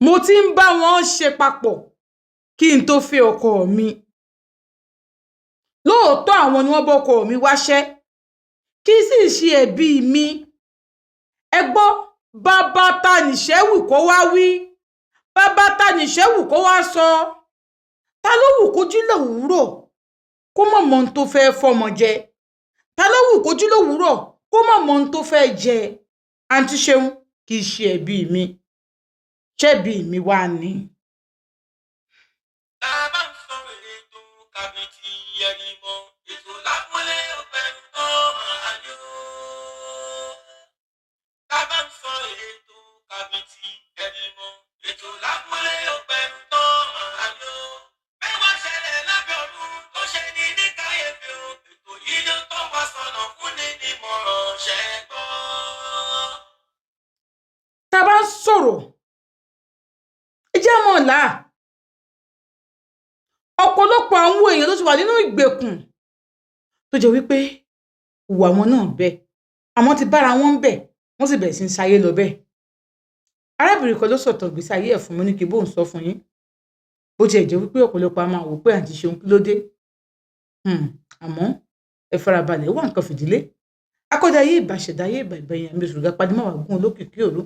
Mo ti ń bá wọn ṣe papọ̀ kí n tó fẹ́ ọkọ mi. Lóòótọ́, àwọn ni wọ́n bọ́kọ mi wáṣẹ́, kì í sì ṣe ẹ̀bi mi. Ẹ gbọ́, bàbá ta nìṣẹ́ wù kó wá wí, bàbá ta nìṣẹ́ wù kó wá sọ? Ta ló wù kó jí lówùúrọ̀ kó mọ̀ mọ́ ohun tó fẹ́ fọmọ jẹ? Ta ló wù kó jí lówùúrọ̀ kó mọ̀ mọ́ ohun tó fẹ́ jẹ? Àǹtí Ṣeun, kì í ṣe ẹ̀bi mi. Ṣebí mi wá ni? Tá a bá ń sọ ètò Kàbìtì Ẹ̀rìmọ̀, ètò lápọ́nlé ọ̀pẹ̀rù tán máa yó. Tá a bá ń sọ ètò Kàbìtì Ẹ̀rìmọ̀, ètò lápọ́nlé ọ̀pẹ̀rù tán máa yó. Mẹ́wàá ṣẹlẹ̀ lábẹ́ ọdún tó ṣe ní ní káyéfì o. Ètò yìí ló tọ́ wa sọ̀nà fún ní nímọ̀ràn ṣẹ́gbọ́n. Tá a bá ń sọ̀rọ̀, ẹ jẹ́ mọ̀ là, ọ̀pọ̀lọpọ̀ àwọn èèyàn tó ti wà nínú ìgbèkùn, tó jẹ́ wípé ìwà wọn náà bẹ́ẹ̀, àwọn ti bára wọn ń bẹ̀, wọ́n sì bẹ̀rẹ̀ sí ń ṣayé lọ bẹ́ẹ̀. Arábìnrin kan ló sọ̀tàn ìgbésí ayé ẹ̀ fún mi, ní kí n bóun sọ fún yín. Bó tiẹ̀ jẹ́ wípé ọ̀pọ̀lọpọ̀ a máa wò pé, "Àǹtí Ṣeun, kí ló dé?" Àmọ́ ẹ farabalẹ̀, wá nǹkan fìdílé. Akọ́dá ayé, ìbà ṣẹ̀dá ayé, ìbà ìbẹ̀yìn àmì òṣùgà padìmọ́wàgún olókìkí òru.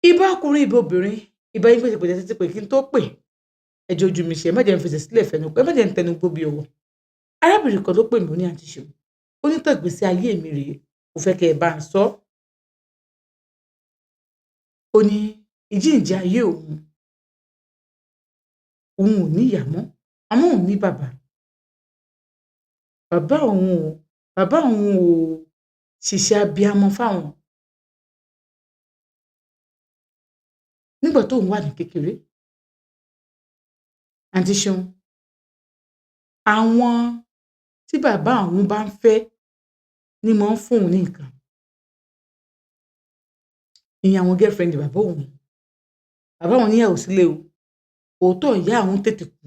Ìbà ọkùnrin, ìbà obìnrin, ìbà yín pèsè títí pé kí n tó pè. Ẹ jẹ́ ojú mi ṣe, ẹ má jẹ́ n fèsì sílẹ̀ fẹnu, ẹ má jẹ́ n tẹnu gbó bí ọwọ́. Arábìnrin kan ló pè mí, ó ní, "Àǹtí Ṣeun," ó ní, "tàn ìgbésí ayé mi rèé, mo fẹ́ kẹ́ ẹ bá ń sọ." Ó ní ìjíǹde ayé òun, òun ò ní ìyá mọ́, àmọ́ òun ní bàbá. Bàbá òun ò ṣiṣẹ́ abiyamọ fáwọn. Nígbà tóun wà ní kékeré, Àǹtí Ṣeun, àwọn tí bàbá òun bá ń fẹ́ ní máa ń fún òun ní nǹkan. Ìyẹn àwọn girlfriend bàbá òun. Bàbá òun níyàwó sílé o. Òótọ́, ìyá òun tètè kú.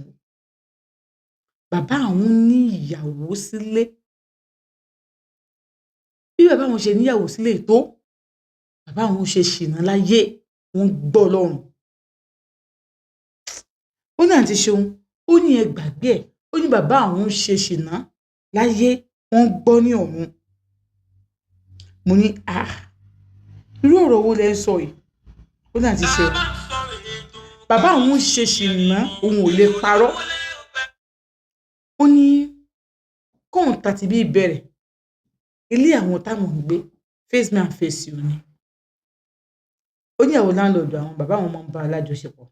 Bàbá òun ní ìyàwó sílé. Bí bàbá òun ṣe níyàwó sílé tó, bàbá òun ṣe ṣìnà láyé, wọ́n gbọ́ lọ́rùn. Ó ní, "Àǹtí Ṣeun," ó ní, "ẹ gbàgbé ẹ̀." Ó ní bàbá òun ṣe ṣìnà láyé, wọ́n gbọ́ ní ọ̀run. Mo ní, "Ah, irú ọ̀rọ̀ wo lẹ ń sọ yìí?" Ó ní, "Àǹtí Ṣeun, bàbá òun ṣe ṣìnà, òun ò lè parọ́." Ó ní kóun tàti bí bẹ̀rẹ̀ ilé àwọn táwọn ń gbé, face me and face you ni. Ó ní àwọn landlord àwọn, bàbá àwọn máa ń bá a lájọṣepọ̀.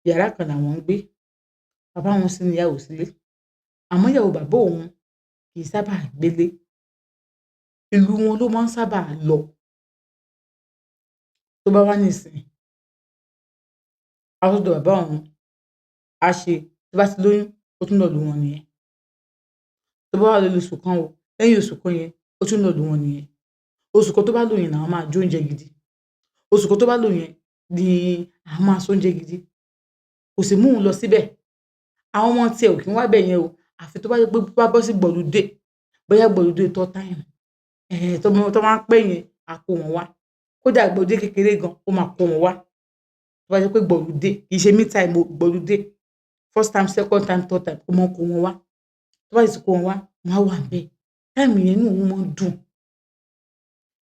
Yàrá kan làwọn ń gbé, bàbá wọn sì níyàwó sílé, àmọ́ ìyàwó bàbá òun kì í sábà gbélé, ìlú wọn ló máa ń sábà lọ. Tó bá wá nísìnyí, á sọ́dọ̀ bàbá òun, á ṣe tó bá ti lóyún, ó tún lọ ìlú wọn nìyẹn. Tó bá wà lórí oṣù kan o, lẹ́yìn oṣù kan yẹn, ó tún lọ ìlú wọn nìyẹn. Oṣù kan tó bá lò yẹn làwọn máa jó oúnjẹ gidi. Oṣù kan tó bá lò yẹn ni àwọn máa sóúnjẹ gidi. Kò sì mú òun lọ síbẹ̀. Àwọn ọmọ tiẹ̀ ò kí ń wá bẹ̀ yẹn o, àfi tó bá jẹ́ pé bá bọ́ sí gbọ̀ludé, bóyá gbọ̀ludé third time tó máa ń pẹ́ yẹn, á kó wọn wá. Kódà gbọ̀ludé kékeré gan, ó máa kó wọn wá. Tó bá jẹ́ pé gbọ̀ludé, kì í ṣe me time o, gbọ̀ludé first time, second time, third time, ó máa ń kó wọn wá. Tó bá sì ti kó wọn wá, wọ́n á wà níbẹ̀. Time yẹn, inú òun máa ń dùn.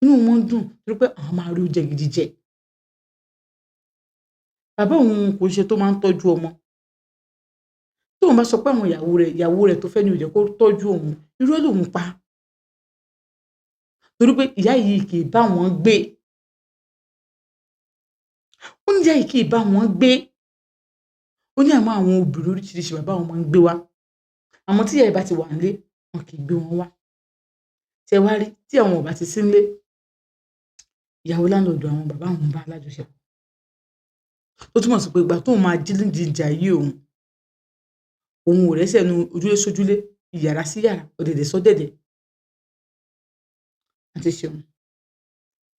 Inú òun máa ń dùn torí pé àwọn máa rí oúnjẹ gidi jẹ. Bàbá òun kò ṣe tó máa ń tọ́jú ọmọ. Tóun bá sọ pé àwọn ìyàwó rẹ̀ tó fẹ́ ní ò jẹ́ kó tọ́jú òun, irọ́ lòun pa. Torí pé ìyá yìí kì í bá wọn gbé. Ó ní ìyá yìí kì í bá wọn gbé. Ó ní àmọ́ àwọn obìnrin oríṣiríṣi bàbá wọn máa ń gbé wá. Àmọ́ tí ìyá yìí bá ti wà nílé, wọn kì í gbé wọn wá. Ṣé wá rí tí àwọn ò bá ti sí nílé, ìyàwó landlord àwọn, bàbá àwọn ń bá lájọṣepọ̀. Ó túmọ̀ sí pé ìgbà tóun máa jí nídìí ayé òun, òun ò rẹ́sẹ̀ nu ojúlé sójúlé, ìyàrá sí yàrá, ọ̀dẹ̀dẹ̀ sọ́dẹ̀dẹ̀. Àǹtí Ṣeun,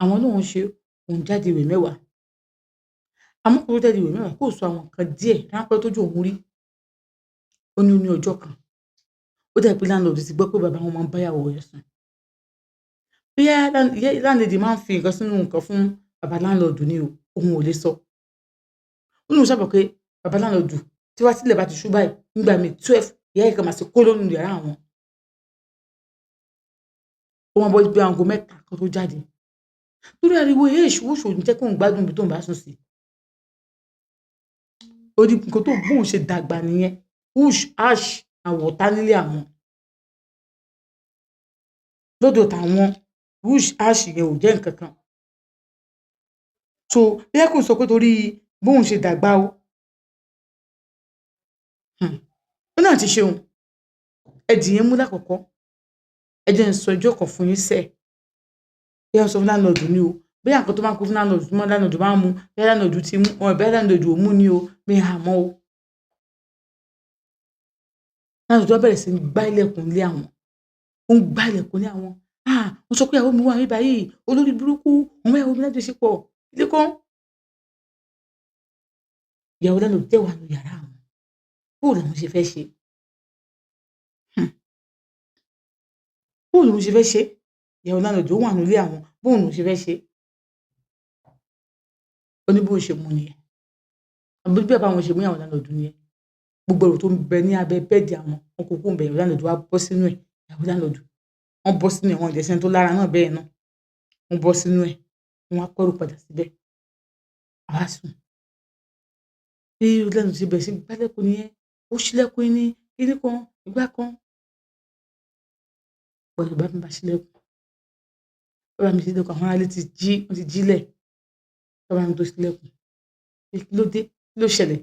àwọn lóun ṣe, òun jáde ìwé mẹ́wàá. Àmọ́ kó tó jáde ìwé mẹ́wàá, kó sọ àwọn nǹkan díẹ̀ ráńpẹ́ tójú òun rí. Ó ní ó ní ọjọ́ kan, ó dà pé landlord ti gbọ́ pé bàbá wọn máa ń bá ìyàwó rẹ̀ sùn. Bóyá landlady máa ń fi nǹkan sínú nǹkan fún Bàbá landlord ni o, òun ò lè sọ. Ó lóun ṣàbọ̀ pé bàbá landlord tí wá tílẹ̀ bá ti ṣú báyìí nígbà míì 12, ìyá yìí kan máa ṣe kó lónìí yàrá àwọn. Ó wọn bọ́ bí aago 3 kó tó jáde. Torí ariwo èèṣù oṣù ò ní jẹ́ kóun gbádùn ibi tóun bá sùn sí. Ó ní nǹkan tó bóun ṣe dàgbà nìyẹn. Whoosh ash àwọ̀tá nílé àwọn. Lọ́dọ̀ tàwọn, whoosh ash yẹn ò jẹ́ nǹkan kan. So bí ẹ kò sọ pé torí bóun ṣe dàgbà o. Ó náà ti ṣeun. Ẹ dì yẹn mú lákọ̀ọ́kọ́. Ẹ jẹ́ n sọ ẹjọ́ kan fún yín sẹ́ẹ̀. Bí wọ́n sọ fún landlord ni o. Bóyá nǹkan tó máa ń kó fún landlord tí landlord máa ń mu, bóyá landlord ti mú, bóyá landlord ò mú ni o, mi à mọ̀ o. Landlord wá bẹ̀rẹ̀ sí ní gbá ilẹ̀kùn ilé àwọn. Ó ń gbá ilẹ̀kùn ilé àwọn. "Ah, wọ́n sọ pé ìyàwó mi wà níbí báyìí, olórí burúkú, òun bá ìyàwó mi lájọṣepọ̀." Ilé kan. Ìyàwó landlord dẹ̀ wà nínú yàrá àwọn. Báwo làwọn ṣe fẹ́ ṣe? Báwo lòun ṣe fẹ́ ṣe? Ìyàwó landlord ó wà nínú ilé àwọn. Báwo lòun ṣe fẹ́ ṣe? Ó ní bóun ṣe mú nìyẹn. Àbí bí bàbá àwọn ṣe mú ìyàwó landlord nìyẹn. Gbogbo ẹrù tó ń bẹ ní abẹ́ bẹ́ẹ̀dì àwọn, wọn kó kúrò ńbẹ̀. Ìyàwó landlord wá bọ́ sínú ẹ̀. Ìyàwó landlord, wọ́n bọ́ sínú ẹ̀, wọn ò dẹ̀ ṣẹni tó lára náà bẹ́ẹ̀ náà. Wọ́n bọ́ sínú ẹ̀, wọ́n wá kẹ́rù padà síbẹ̀. Àwa sùn. Bí landlord ṣe bẹ̀rẹ̀ sí gbálẹ̀kùn nìyẹn. Ó ṣílẹ̀kùn ní kíní kan, ìgbà kan. Pẹ̀lú bàbá mi bá ṣílẹ̀kùn. Bàbá mi ṣílẹ̀kùn, àwọn ará ilé ti jí, wọ́n ti jílẹ̀. Bàbá mi tó ṣílẹ̀kùn. Kí ló dé? Kí ló ṣẹlẹ̀?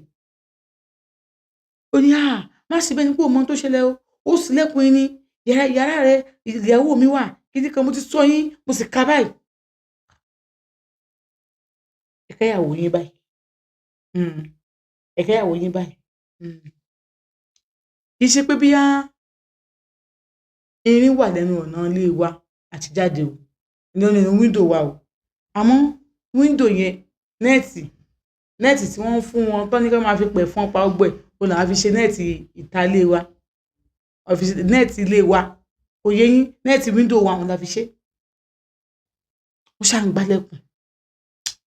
Ó ní, "Ah, má ṣe bẹ́ẹ̀ ni pé o mọ ohun tó ṣẹlẹ̀ o. Ó ṣílẹ̀kùn yín ní yàrá, yàrá rẹ, ìyàwó mi wà. Kíní kan mo ti sọ yín, mo sì ka báyìí." Ẹ ká ìyàwó yín báyìí. Ẹ ká ìyàwó yín báyìí. Kì í ṣe pé bóyá irin wà lẹ́nu ọ̀nà ilé wa àti jáde o. Nínú window wa o. Àmọ́ window yẹn, net tí wọ́n ń fún wọn tán ní kí wọ́n máa fi pẹ̀fọn pa gbogbo ẹ̀, òun làwa fi ṣe net ìta ilé wa. Wọ́n fi ṣe net ilé wa. Kò yé yín, net window wa òun la fi ṣe. Ó ṣà ń gbálẹ̀kùn.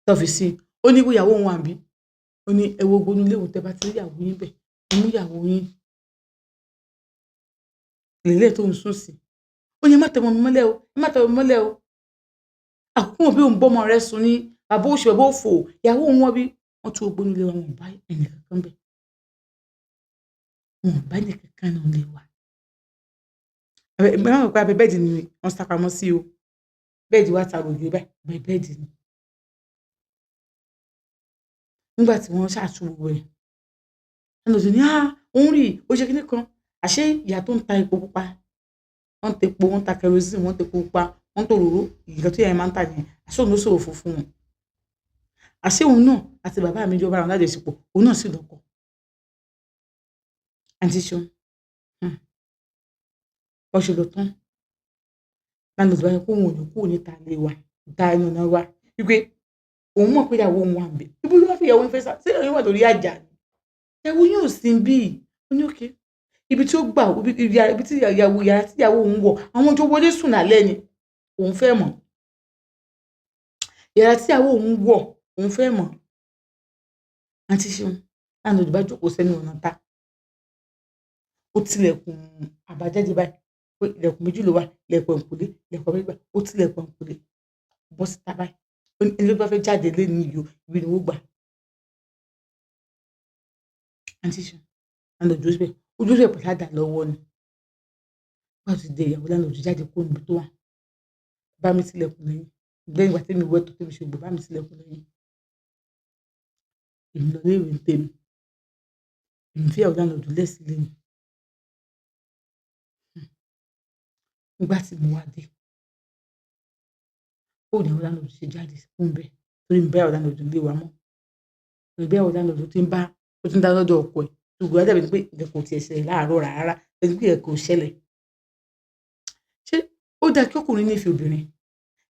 Tó fi sí. Ó ní pé ìyàwó òun wà níbí. Ó ní ẹ wo gbogbo inú ilé òun, tẹ bá ti rí ìyàwó yín bẹ̀, ẹ mú ìyàwó yín. Ilé tó ń sùn sí. Ó ní ẹ má tẹ ọmọ mi mọ́lẹ̀ o, ẹ má tẹ ọmọ mi mọ́lẹ̀ o. Àkókò mọ̀ bí òun bọ́ ọmọ rẹ̀ sùn ní bàbá òṣì, bàbá òfò, ìyàwó òun wọ́n bí. Wọ́n tú gbogbo inú ilé wa, wọn ò bá ẹnì kankan bẹ̀. Wọn ò bá ẹnì kankan nínú ilé wa. Ẹ má rò pé abẹ́ bẹ́ẹ̀dì ni wọ́n sá pamọ́ sí o. Bẹ́ẹ̀dì wa ta rògbé báyìí, abẹ́ bẹ́ẹ̀dì ni. Nígbà tí wọ́n ṣáà tú gbogbo ẹ̀, landlord ní, "Ah, òun rí, ó ṣe kíní kan." Àṣé ìyá tó ń ta epo pupa, wọ́n ń ta epo, wọ́n ń ta kerosene, wọ́n ń ta epo pupa, wọ́n ń ta òróró, nǹkan tí ìyá yẹn máa ń tà nìyẹn. Àṣé òun ló sòwò fún wọn. Àṣé òun náà àti bàbá mi jọ bára wọn lájọṣepọ̀, òun náà sì lọ́kọ. Àǹtí Ṣeun. Bó ṣe lọ tán. Landlord bá ní pé òun ò ní kúrò níta ilé wa, ìta ẹnu ọ̀nà wa. Wípé òun mọ̀ pé ìyàwó òun wà níbẹ̀. Ibo ló wá fi ìyàwó yín fẹ́ sá? Ṣé ìyàwó yín wà lórí àjà ni? Ìyàwó yín ò sí níbí. Ó ní okay. Ibi tí ó gbà, ibi tí ìyàwó, yàrá tí ìyàwó òun wọ̀, àwọn jọ wọlé sùn lálẹ́ ni. Òun fẹ́ mọ̀. Yàrá tí ìyàwó òun wọ̀, òun fẹ́ mọ̀. Àǹtí Ṣeun, landlord bá jókòó sẹ́nu ọ̀nà ìta. Ó tilẹ̀kùn àbájáde báyìí. Pé ilẹ̀kùn méjì ló wà, ilẹ̀kùn ẹ̀yìnkùlé, ilẹ̀kùn àbájáde. Ó tilẹ̀kùn ẹ̀yìnkùlé. Bọ́ síta báyìí. Ó ní ẹni tó bá fẹ́ jáde léni yìí o, ibi ni ó gbà. Àǹtí Ṣeun, landlord dúró síbẹ̀. Ó dúró síbẹ̀ pẹ̀lú àdá lọ́wọ́ ni. Nígbà tó di ìyàwó landlord jáde kúrò níbi tó wà. Bá mi tilẹ̀kùn lẹ́yìn. Lẹ́yìn ìgbà tí èmi wẹ̀ tán, tí èmi ṣe gbogbo, bá mi tilẹ̀kùn lẹ́yìn. Èmi lọ ilé ìwé ń tèmi. Èmi fi ìyàwó landlord lẹ̀ sílé ni. Nígbà tí mo wá dé, bóò ni ìyàwó landlord ṣe jáde kúrò níbẹ̀. Torí mi ò bá ìyàwó landlord nílé wa mọ́. Torí bí ìyàwó landlord ti ń bá, ó ti ń dá lọ́dọ̀ ọkọ ẹ̀. Gbogbo ẹ̀ dàbí pé nǹkan kò tiẹ̀ ṣẹlẹ̀ láàárọ̀ rárá. Ẹni pé nǹkan kò ṣẹlẹ̀. Ṣé ó dáa kí ọkùnrin nífẹ̀ẹ́ obìnrin?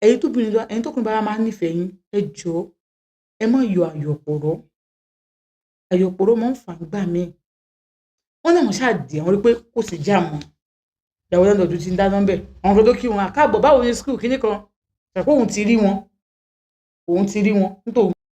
Ẹ̀yin tó obìnrin lọ, ẹ̀yin tó ọkùnrin bá máa ń nífẹ̀ẹ́ yín, ẹ jọ̀ọ́, ẹ má yọ àyọ̀pọ̀rọ̀. Àyọ̀pọ̀rọ̀ máa ń fà nígbà míì. Wọ́n náà wọ́n ṣáà dé, àwọn rí pé kò sí ìjà mọ́. Ìyàwó landlord ti ń dáná ńbẹ̀. Àwọn kan tó kí wọn, "Káàbọ̀, báwo ni school kíní kan?" Ṣàpé òun ti rí wọn. Òun ti rí wọn nítòun.